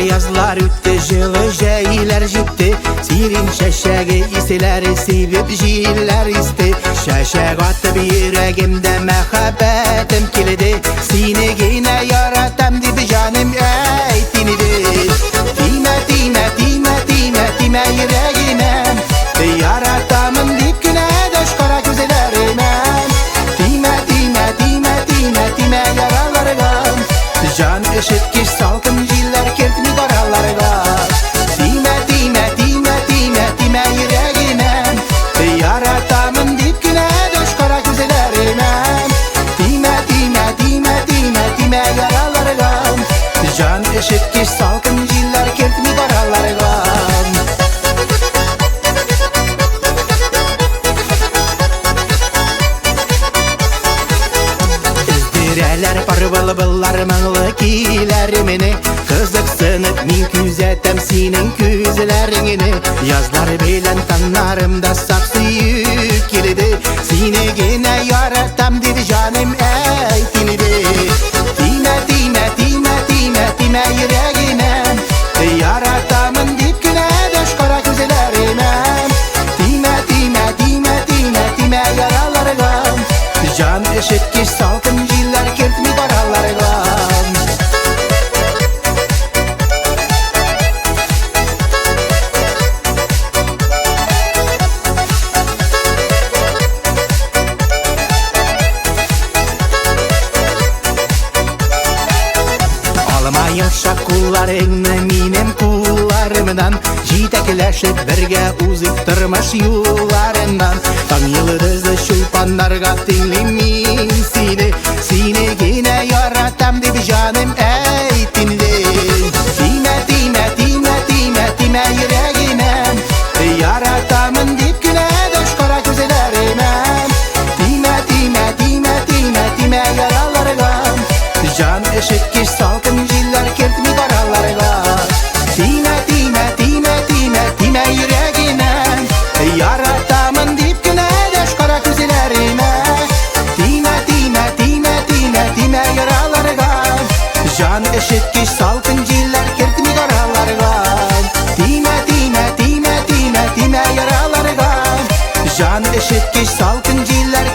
Язлар үтте, җылы җәйләр җитте. Сирень чәчәге исләре сибеп җилләр исте. Чәчәк атып йөрәгемдә мәхәббәтем килде. Сине генә яратам дип җаным әйт инде. Тимә, тимә, тимә, тимә, тимә йөрәгемә. Яратамын дип кенә дәш кара күзләремә. Тимә, тимә, тимә, тимә, тимә яраларга. Җан өшеткеч салкын җилләр кертми араларга. Тимә, тимә, тимә, тимә, тимә йөрәгемә. Яратамын дип кенә дәш кара күзләремә. Тимә, тимә, тимә, тимә, тимә яраларга. Җан өшеткеч салкын җилләр кертми араларга. Өздерәләр пар былбыллар моңлы көйләремне. Кызыксынып мин күзәтәм синең күзләреңне. Язлар белән таңнарымда саф сөю килде. Сине генә яратам дип җаным әйт инде. Тимә, тимә, тимә, тимә, тимә йөрәгемә. Яратамын дип кенә дәш кара күзләремә. Тимә, тимә, тимә, тимә, тимә яраларга. Җан өшеткеч салкын җилләр кертми араларга. Алма йомшак кулларыңны минем кулларымнан. Җитәкләшеп бергә узыйк тормыш юлларыннан. Таң йолдызы чулпаннарга тиңлим мин сине. Сине генә яратам дип җаным әйт инде. Тимә, тимә, тимә, тимә, тимә йөрәгемә. Яратамын дип кенә дәш кара күзләремә. Тимә, тимә, тимә, тимә, тимә яраларга. Җан өшеткеч салкын җилләр кертми араларга. Тимә, тимә, тимә, тимә, тимә йөрәгемә. Яратамын дип кенә дәш кара күзләремә. Тимә, тимә, тимә, тимә, тимә яраларга. Җан өшеткеч салкын җилләр кертми араларга. Тимә, тимә, тимә, тимә, тимә яраларга. Җан өшеткеч салкын җилләр